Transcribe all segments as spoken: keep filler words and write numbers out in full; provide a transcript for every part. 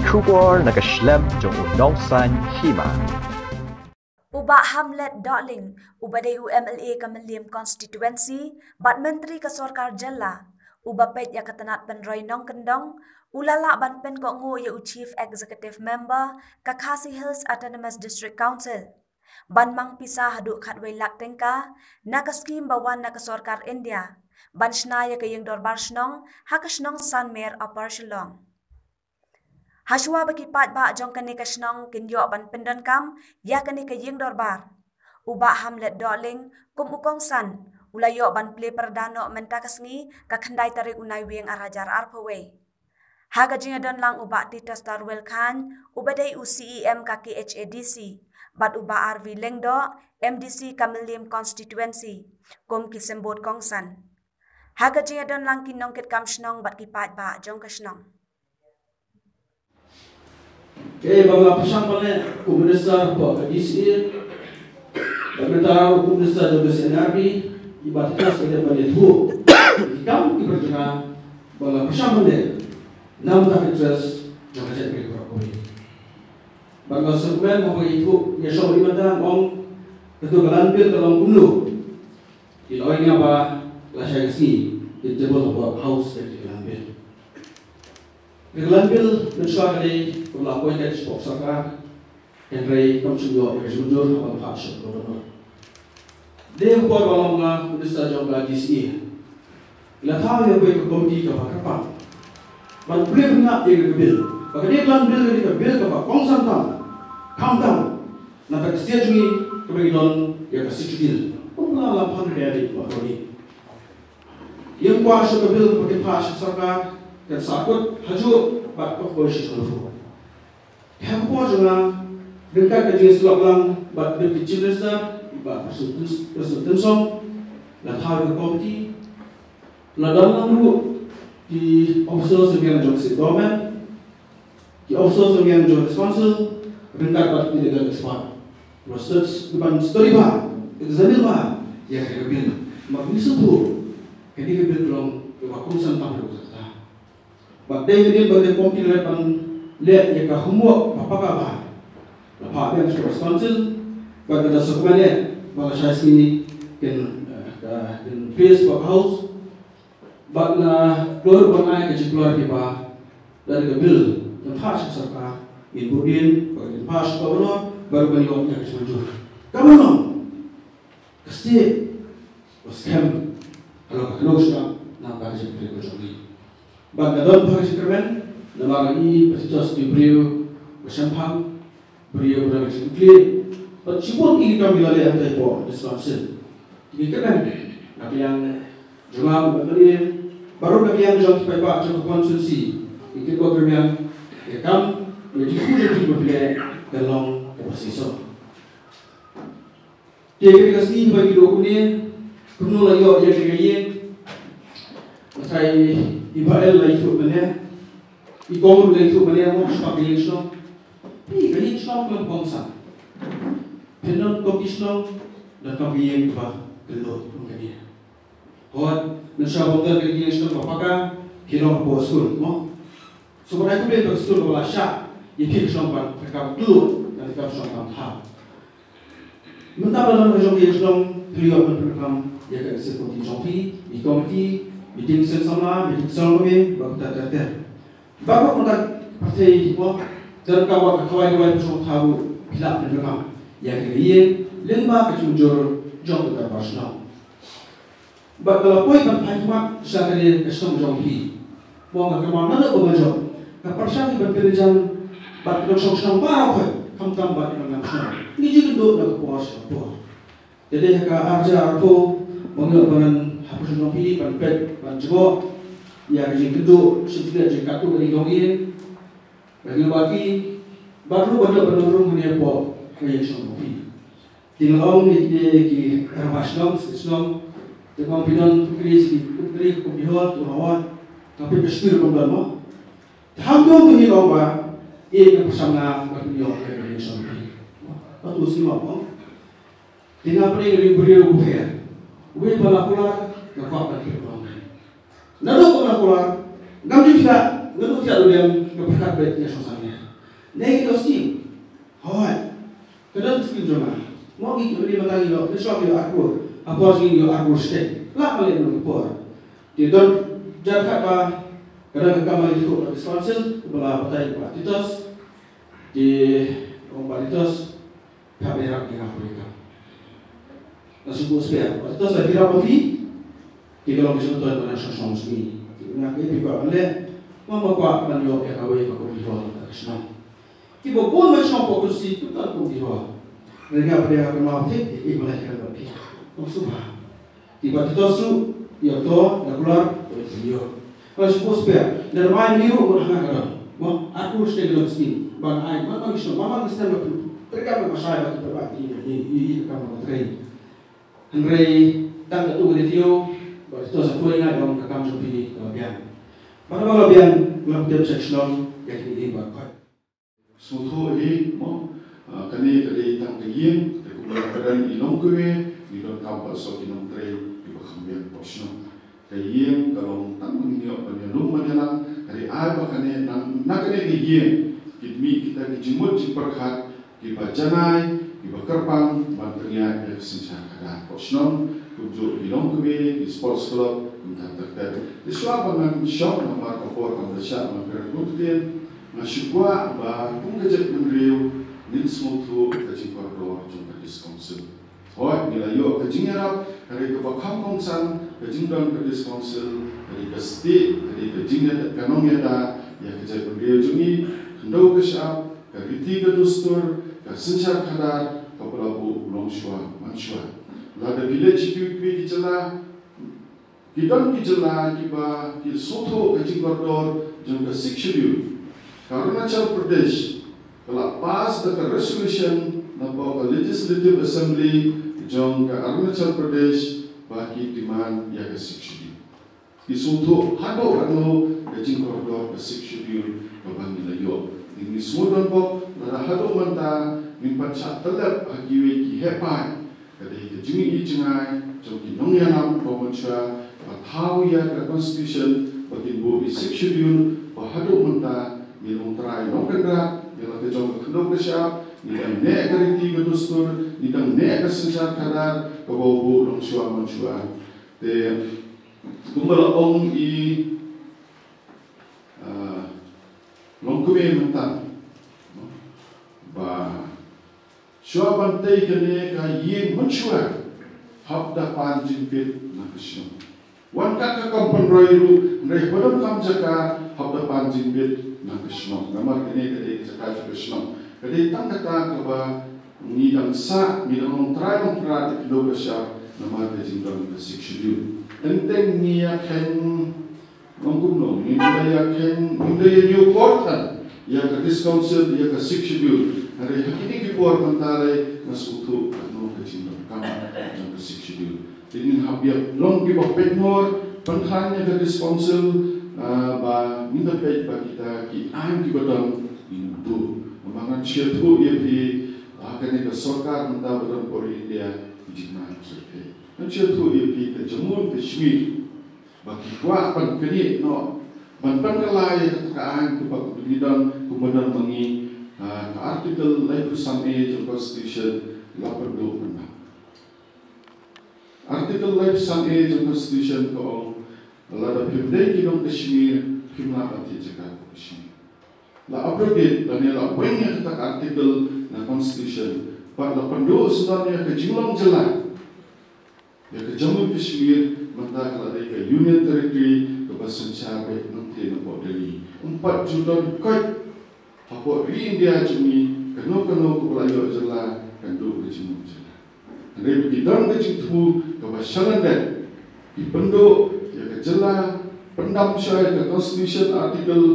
Khubor na ka shlem jong u nongsan hima. U Bah Hamlet Dohling, uba dei u M L A ka Mylliem Constituency, bad Myntri ka Sorkar Jylla, uba peit ïa ka tnat pynroi nongkyndong, u la lah ban pynkohnguh ïa u Chief Executive Member ka Khasi Hills Autonomous District Council ban mang pisa haduh khatwei lak tyngka na ka skhim ba wan na ka Sorkar India ban shna ïa ka ïing dorbar shnong ha ka shnong Sanmer, Upper Shillong. Hashwa ba ki paidbah jong kane ka shnong kin ïoh ban pyndonkam ïa kane ka ïing dorbar, u Bah Hamlet Dohling kum u kongsan u la ïoh ban plie pyrda noh mynta ka sngi, ka khyndai tarik u Naiwieng ar hajar arphew wei. Ha ka jingïadon lang u Bah Titus Tarwel Chyne, uba dei u C E M ka K H A D C, bad u Bah R V Lyngdoh, M D C ka Mylliem Constituency, kum ki symbud kongsan. Ha ka jingïadon lang ki nongkitkam shnong bad ki paidbah jong ka shnong. Kaei ba nga la pyrshang ban leh kum u Minister hapoh ka D C A, bad mynta ruh kum u Minister jong ka C and R D, i Bah Titus ka dei ban ïathuh ïa ki kam ki jong nga ba nga la pyrshang ban leh na ka bynta ka interest jong ka jaitbynriew baroh kawei. Bad nga sngewkmen haba nga ïathuh ïa shong ïa i mynta, nga ong kato ka Land Bill ka long kumno. Ki la ong ïa nga ba lashai ka sngi kin table hapoh House ïa ka Land Bill. Ka Land Bill mynshuwa ka dei kaba la appoint shapoh sorkar, hynrei kam shym ïoh ïa ka jingmynjur haba phah sha u Governor. Dei ha ka por ba nga long Minister jong ka D C A, la thaw ïa kawei ka komiti kaba kyrpang ban plie bniah ïa ka Bill. Ba kane ka Land Bill ka dei ka Bill kaba kongsan tam, khamtam na ka state jong ngi kaba ngi don ïa ka Sixth Schedule. Kumba la phah ïa ka Bill ba ka dei. Ïa ka Sixth Schedule kaba ki phah sha sorkar kan sahkut hajuh bad ka constitution ruh. Ha ka por jong nga, ryngkat ka jingïasyllok lang bad ki Chief Minister, i Bah Prestone Tynsong, la thaw ka komiti, la don lang ruh ki officers jong ka state government, ki officers jong ka Council, ryngkat bad ki legal expert. Ba stud-, ban study bha, examine bha ïa ka bill. Namar ngi sngewthuh kane ka bill ka long kaba kongsan tam haduh katta. Bad dei hadien ba ka komiti la leit ban leh ïa ka homework ba paka bha, la phah biang sha ka Council, bad ka da sngewkmen eh ba lashai sngi kin, eh, ka, kin pass hapoh House. Bad nga kloi ruh ban ai ka jingkloi ba lada ka bill kan phah sha sorkar, ngin bud dien ba kan phah sha Governor, ba ruh kan ïoh ïa ka jingmynjur. Ka ban long ka state ba skhem halor ka kynnoh shnong na ka jingkyrkhu jong ngi. Bad nga don bha ka jingkyrmen namar nga i Bah Titus u dei u briew ba shemphang, briew ba don ka jingkitkhlieh. Bad shibun ki kam ki la leh hangtai hapoh District Council. Ngi kyrmen na ka liang jong nga bad baroh na ka liang jong ki paidbah jong ka constituency. Ngi kyrmen ïa ka kam, ïa ka jingkitkhlieh jong ki ba phi leh kan long kaba shisha. Te kane ka sngi ba ngi duh kumne, kumno la ïoh ïa kane ka ïing. Nga tharai i Bah El la ïathuh mynne, i Kong ruh la ïathuh mynne, mo, shaphang ka ïing shnong. Phi, ka ïing shnong ka long kongsan. Phin don komiti shnong, don ka ïing ba kylluid kum kane. Hooid, mynshuwa ba ym don ka ïing shnong ba paka, phi long hapoh skul, mo. Shu ban ai khublei ïa ka skul ba la shah ïa phi ka shnong ban pyrkhat kylluid, ban pyrkhat shnong ban thaw. Mynta ba la long ka jong ka ïing shnong, phi ïoh ban pyndonkam ïa ka executive committee jong phi, i komiti, meeting seng samla, meeting seng samla, ba kumta ter ter. Ba ka kumta pyrthei mo, don ka wat ka khawai duwai pynshong thaw, phi lah pyndonkam ïa ka ïing, lyngba ka jingmynjur jong ka dorbar shnong. Bad ka la poi ban phai khmat sha kane ka shnong jong phi. Mo, nga kynmaw naduh ba nga jop, ka pyrshang hi ban pynriang bad ki nongshong shnong baroh khoit, khamtam bad ki nongïalam shnong. Ngi ju ïakynduh na ka por sha ka por. Te dei ha ka ar hajar arphew ba nga ïoh ban wan ha ka shnong jong phi ban peit ban jngoh ïa ka jingkynduh, shim jingkynduh, jingkynduh ka dei ka ïing. Ba ngi ba ki, ba ruh ban ïoh ban nang rung hangne hapoh ka ïing shnong jong phi. Te nga ong ïa kine ki rangbah shnong, ki shnong, te nga ong phi don kine ki kynthei, ki kynthei hol, ki hol, ka phi ka shnong ruh kam don mo. Te ham don tu hi ong ba, eh, nga pyrshang nga, ba phi ïoh ïa ka ïing shnong jong phi. Ba tu shnong mo. Te nga pyrshang ïa u briew u briew. Uwei ba la kular, nga kwah ban pynkular. Naduh ba la kular, ngam ju sah, Nga tu thiah ruh liang nga pyrkhat beit ïa shong sangeh. Ngi ïoh skim. Hooid. Ka don skim jong nga. Mo ngi ki uni mynta ngi ïoh, ngi shong ïoh ar klur. Hapoh ngi ïoh ar klur shiteng. Lah ma leh nong por. Te don jan khat ba ka don ka kam ba ngi tu ka District Council, ba la batai ba Titos. Te ong ba Titos. Ka byrap ïa nga pyrkhat. Nga shu buh spare. Wat to sa byrap ba phi. Ki ka long ki shu to ba na shong shong sini. Nga ke phi ba le. Nga ma kwah ban ïoh ïa kawei ka committee hall ka shnong. Ki ba bun ba shnong ko kursi tu ka committee hall. Nga nga pyrkhat ka ma thik ki ba le ka ba phi. Ong shu ba. Ki ba ti to shu ïa to ïa kular to ïa. Ka shu buh spare. Lada mai ni ruh ngan hanga ka dang. Mo, aku shu tengok sini. Ban ai, man man shu, man man shu ba tu. Terka ba shai ba tu ba ni ni ni ni ka kam ba trei. Hynrei tang ka tu ni tio, ba tu sa tu ngai dong ka kam jong phi ka biang. Ba ba biang, lam tiap section ya kini ba khat. Sngewthuh hi mo, ah, kane ka dei tang ka ïing, te kumba la kren i nongkawei, ngi donkam pat sa ki nongtrei kiba kham biang bad shnong. Ka ïing ka long tang ban ïoh ban ïalum ban ïalang, ka dei ai ba kane nang na kane ka ïing, ki mih kita ki jingmut jingpyrkhat, kiba janai, kiba kyrpang ban pynïaid ïa ka synshar khadar bad shnong, kumjuh ki nongkawei, ki sports club, kumta ter ter. Te shuwa ba ngan shong namar ka por kam da shah, ngan kren kumta. Nga shu kwah ba kum ka jaitbynriew ngin sngewthuh ka jingkordor jong ka District Council. Hooid, ngi la ïoh ka jingïarap, ka dei kaba kham kongsan, ka jingdon ka District Council, ka dei ka stieh, ka dei ka jingïada, ka nongïada ïa ka jaitbynriew jong ngi, khyndew ka shyiap, ka riti ka dustur, ka synshar khadar, kaba la buh longshuwa manshuwa. Lada phi leit sha kiwei kiwei ki jylla, ki don ki jylla kiba ki sngewthuh ka jingkordor jong ka Sixth Schedule. Ka Arunachal Pradesh ka la pass da ka resolution na ka Legislative Assembly jong ka Arunachal Pradesh ba ki demand ïa ka Sixth Schedule. Ki sngewthuh haduh katno ka jingkordor ka Sixth Schedule kaba ngi la ïoh. Ngi sngewdon bok lada haduh mynta ngim pat shah tyllep ha kiwei ki heh paid. Ka dei ka jingïohi jngai jong ki nongïalam ba mynshuwa ba thaw ïa ka Constitution ba kin buh ïa ka Sixth Schedule ba haduh mynta ngi long trai long kynrad, ngi la ka jong ka khyndew ka shyiap, ngi dang neh ka riti ka dustur, ngi dang neh ka synshar khadar kaba u buh longshuwa manshuwa. Te kumba la ong i, ah, longkmie mynta ba shuwa ban tei kane ka ïing mynshuwa hap da pan jingbit na ka shnong. Wan kat ka kam pynroi ruh, hynrei ba donkam jaka hap da pan jingbit na ka shnong. Namar kane ka dei ka jaka jong ka shnong. Ka dei tang kata kaba ngi dang sah, ngi dang long trai long kynrad da ka dei ka shyiap, namar ka jingdon ka Sixth Schedule. Teng teng ngi ïa kheiñ Ngam kumno, ngim dei ïa kheiñ, ngim dei ïa ñiew por than ïa ka District Council, ïa ka Sixth Schedule. Hynrei ha kine ki por mynta lei nga sngewthuh katno ka jingdonkam jong ka Sixth Schedule. Te ngin hap ïa long kiba peit ngor, pynkhlaiñ ïa ka District Council, ah, ba ngin da peit ba kita ki aiñ kiba don ngin buh. Namar ngan sngewthuh ïa phi, ah, kane ka sorkar mynta ba don por India, ki jingma ki jingpeit. Ngan sngewthuh ïa phi ka Jammu and Kashmir. Ba ki kwah ban knieh noh, ban pynkylla ïa kata ka aiñ kaba ngi don, kumba don ma ngi, ah, ka Article laiphew san A jong Constitution la pynduh pyndap. Article laiphew san A jong Constitution ka ong, lada phim dei ki nong Kashmir, phim lah ban thied jaka ha Kashmir. La abrogate lane la weng ïa kata ka article na Constitution, bad la pynduh sdang ïa ka jinglong jylla. Ïa ka Jammu and Kashmir mynta ka la dei ka Union Territory kaba synshar beit nangta napoh Delhi. Ym pat ju don koit hapoh ri India jong ngi kano kano kaba la ïoh jylla kan duh ka jingmut jylla. Hynrei ba ki don ka jingthmu kaba shalyndet, ki pynduh ïa ka jylla, pyndam shuwa ïa ka Constitution Article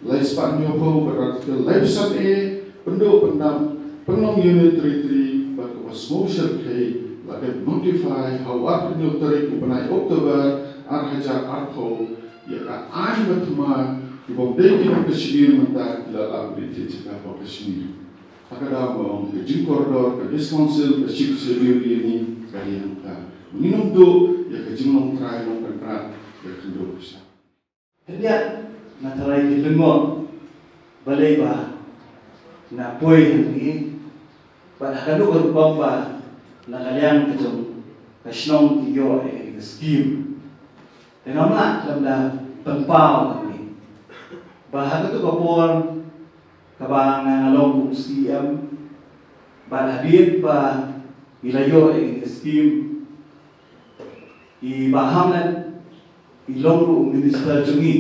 lai spah hynñiewphew bad Article laiphew san A, pynduh pyndam, pynlong Union Territory bad kaba sngewsih khei la dep notify ha u arphew hynñiew tarik u bnai October ar hajar arphew ïa ka aiñ ba thymmai, ki bym dei ki nong Kashmir mynta ki la lah ban thied jaka ha Kashmir. Ha ka daw ba ong ka jingkordor ka District Council ka Sixth Schedule ïa ngi ka dei nangta. Ngin ym duh ïa ka jinglong trai long kynrad ïa ka khyndew ka shyiap. Khyndiat, Na tharai ki lyngngoh balei ba nga poi hangne, bad ha kano ka rukom ba na ka liang ka jong ka shnong ki ïoh ïa kane ka skim. Te ngam lah khlem da pynpaw hangne ba ha kato ka por kaba nga, nga long kum C E M, bad hadien ba ngi la ïoh ïa kane ka skim, i Bah Hamlet i long ruh u minister jong ngi.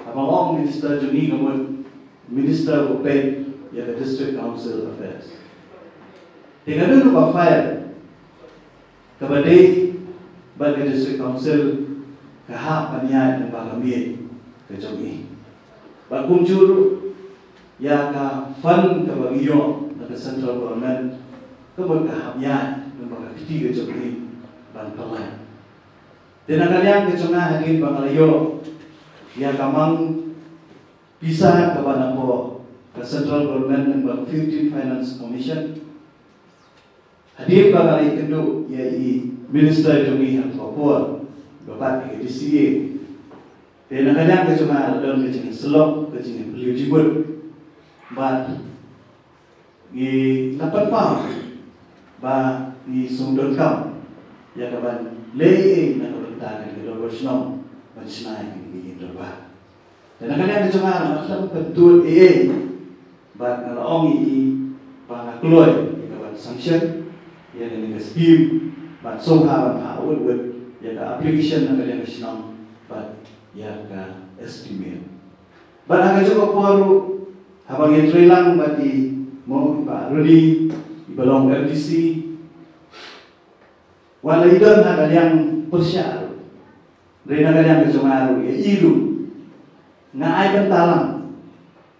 Haba nga ong minister jong ngi, nga mut minister uba peit ïa ka District Council Affairs. Te nga don ruh ka file kaba dei bad ka District Council, ka hap ban ïaid lyngba ka miej ka jong ngi. Bad kumjuh ruh ïa ka fund kaba ngi ïoh na ka central government, ka mut ka hap ïaid lyngba ka kti ka jong ngi ban pynlait. Te na ka liang ka jong nga, hadien ba nga la ïoh ïa ka mang pisa kaba napoh ka central government lyngba ka fifteen Finance Commission, hadien ba nga la ïakynduh ïa i minister jong ngi ha ka por, bad pat ïa ka D C A, te na ka liang ka jong nga la don ka jingïasyllok, ka jingïapyllew jingmut. Bad ngi la pynpaw ba ngi sngewdonkam ïa ka ban leh ei ei na ka bynta kane ka dorbar shnong ban shna ïa kine ki ïing dorbar. Te na ka liang ka jong nga, nga khlem pyntud ei ei, bad nga la ong ïa i ba nga kloi ïa ka ban sanction ïa kane ka skim, bad sngewbha ban phah wut wut ïa ka application na ka liang ka shnong bad ïa ka estimate. Bad ha kajuh ka por ruh, haba ngi trei lang bad i, mo, i Bah Runi, iba long M D C, wat la i don ha ka liang pyrshah ruh, hynrei na ka liang ka jong nga ruh, ïa i ruh nga ai bynta lang,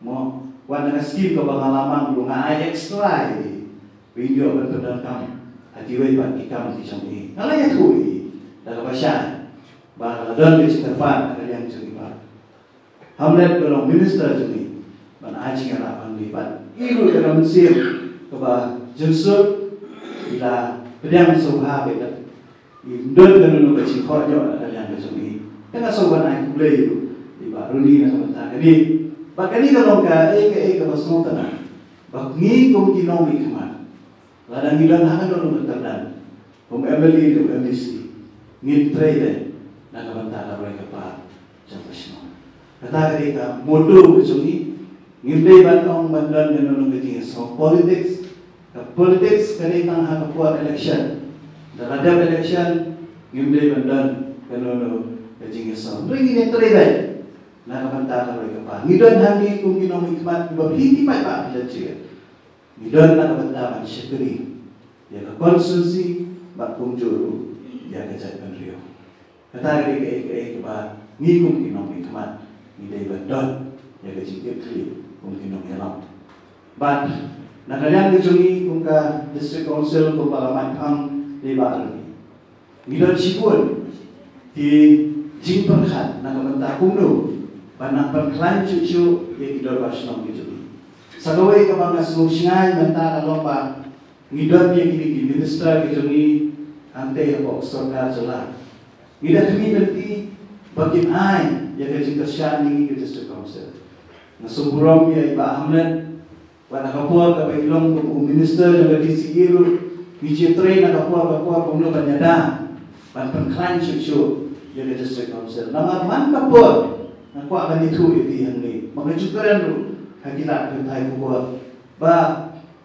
mo, wat na ka skim kaba nga la mang ruh nga ai extra ïa i, ba in ïoh ban pyndonkam ha kiwei pat ki kam ki jong i. Nga la ïathuh ïa i da kaba shai ba ka la don ka jingkyrpad na ka liang jong i Bah Hamlet ba long minister jong ngi ban ai jingïarap hangne, bad i ruh da ka mynsiem kaba jynsur i la pdiang sngewbha ba i don kano kano ka jingkhohjoh na ka liang ka jong i. Te nga sngewbha ban ai khublei ruh ïa i Bah Runi na ka bynta kane. Bad kane ka long kaei kaei kaba sngewtynnat ba ngi kum ki nongmihkhmat, lada ngi don ha kano kano ka kyrdan, kum M L A ne u M D C, ngin trei leh na ka bynta ka roi ka par jong ka shnong. Kata ka dei ka motto ka jong ngi. Ngim dei ban ong ban don kano kano ka jingïasngew politics. Ka politics ka dei tang ha ka por election. Da la dep election, ngim dei ban don kano kano ka jingïasngew. Hynrei ngin ïatrei leh na ka bynta ka roi ka par. Ngi don hangne kum ki nongmihkhmat kiba phi, phi paidbah phi la jied. Ngi don na ka bynta ban shakri ïa ka constituency bad kumjuh ruh ïa ka jaitbynriew. Kata ka dei kaei kaei kaba ngi kum ki nongmihkhmat ngi dei ban don ïa ka jingkitkhlieh kum ki nongïalam. Bad na ka liang ka jong ngi kum ka District Council, kumba la mait phang da i Bah Runi, ngi don shibun ki jingpyrkhat na ka bynta kumno ban nang pynkhlaiñ shuh shuh ïa ki dorbar shnong ki jong ngi. Sa kawei kaba nga sngewshngaiñ mynta ka long ba ngi don ïa kine ki minister ki jong ngi hangtei hapoh sorkar jylla. Ngi da khmih lynti ba kin ai ïa ka jingkyrshan ïa ngi ka District Council. Nga sngewburom ïa i Bah Hamlet, wat ha ka por kaba i long kum u minister jong ka D C A ruh, ngi ju trei na ka por ka por kumno ban ïada ban pynkhlaiñ shuh shuh ïa ka District Council. Namar man ka por nga kwah ban ïathuh ïa phi hangne, ba nga ju kren ruh ha ki lad kynthei khubor ba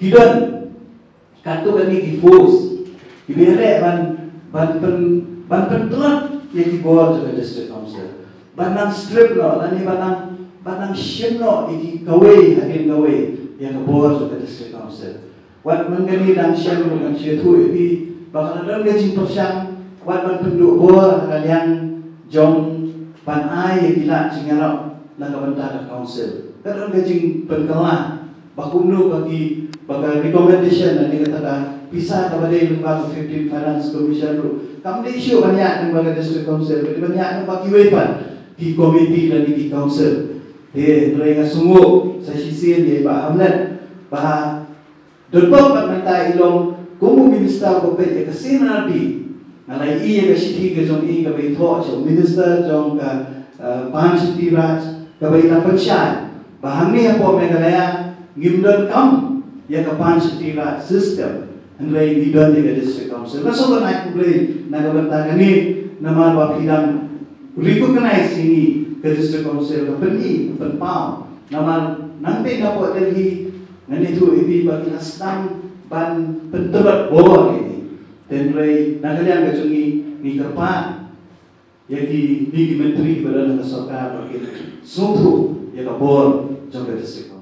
ki don katto katne ki force kiba ïaleh ban, ban pyn, ban pyntlot ïa ki bor jong ka District Council, ban nang strip noh lane ban nang, ban nang shim noh ïa ki kawei hadien kawei ïa ka bor jong ka District Council. Wat man kane dang shem ruh ngan shu ïathuh ïa phi ba ka la don ka jingpyrshang wat ban pynduh bor ha ka liang jong ban ai ïa ki lad jingïarap na ka bynta ka council. Ka don ka jingpynkylla ba kumno ba ki, ba ka recommendation lane kata ka pisa kaba dei lyngba ka fifteen Finance Commission ruh kam dei shuh ban ïaid lyngba ka District Council, ka dei ban ïaid lyngba kiwei pat ki committee lane ki council. Te hynrei nga sngewnguh sa shisien ïa i Bah Hamlet ba don bok pat mynta i long kum u minister uba peit ïa ka C and R D. Nga la ïohi ïa ka shithi ka jong i kaba i thoh sha u minister jong ka, eh, Panchayati Raj. Kaba i la pynshai ba hangne hapoh Meghalaya ngim don kam ïa ka Panchayati Raj system, hynrei ngi don ïa ka District Council. Nga sngewbha ban ai khublei na ka bynta kane, namar ba phi dang recognize ïa ngi ka District Council, ka pyni ka pynpaw. Namar nangta napoh Delhi ngan ïathuh ïa phi ba ki la sdang ban pyntlot bor ïa ngi. Hynrei na ka liang ka jong ngi, ngi kyrpad ïa kine ki myntri kiba don ha ka sorkar ba kin sngewthuh ïa ka bor jong ka District Council.